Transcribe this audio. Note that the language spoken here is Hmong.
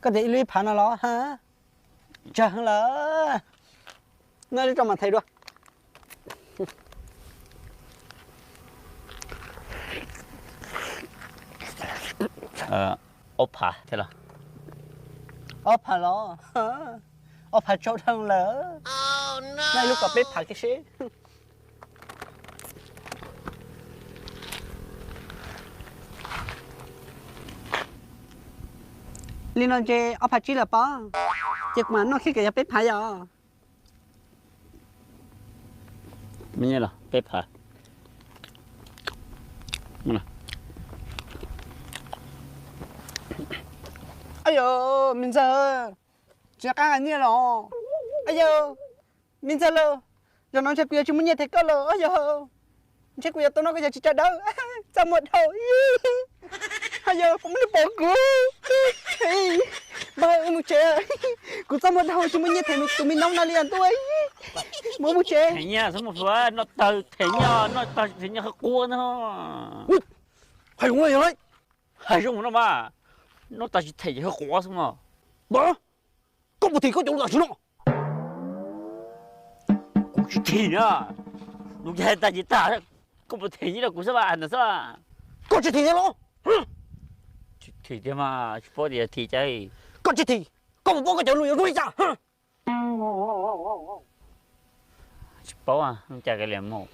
Koj tias ib lub ib phav no los? Tsawg heev lawm. Noj ib lub rau mam them dua. Ob phav thiab los? Ob phav los? Ob phav tsau dhau lawm. Noj ib lub kom peb phav kiag seb. Li no ntshe ob phav tsib lawm pob, ces kuv mam noj kiag kom yog peb phav yom. Peb phav. Yog me ntxawg, tsis qab nyiaj los? Yog me ntxawg lauj, zaum no ntshe kuv yuav tsis muaj nyiaj them koj lawm yog. Ntshe kuv yuav tau noj koj cov txiv tsawv dawb, txaj muag dhau. Yog kuv muaj neeg pom kuv, npawg, wb mus tsev. Kuv txaj muag dhau tsis muaj nyiaj them tus me noob no li ntuj. Mus, mus tsev. Them nyiaj txhob mus hluas, noj tawg them nyiaj, noj tawg them nyiaj qhov quav no. Hais zoo yog lauj. Hais zoo no mas, noj tawg tsis them ces qhov quav xwb mas. Koj puas them koj cov lus tam sim no? Kuv tsis them na. Lus ces hais tag ces tag, koj puas them nyiaj rau kuv xwb mas ntawd xwb. Koj tsis them thiab los? Tsis them tiag mas, tsis paub tias them cas. Koj tsis them, koj puas paub koj cov lus yuav zoo li cas? Tsis paub, cas li mus.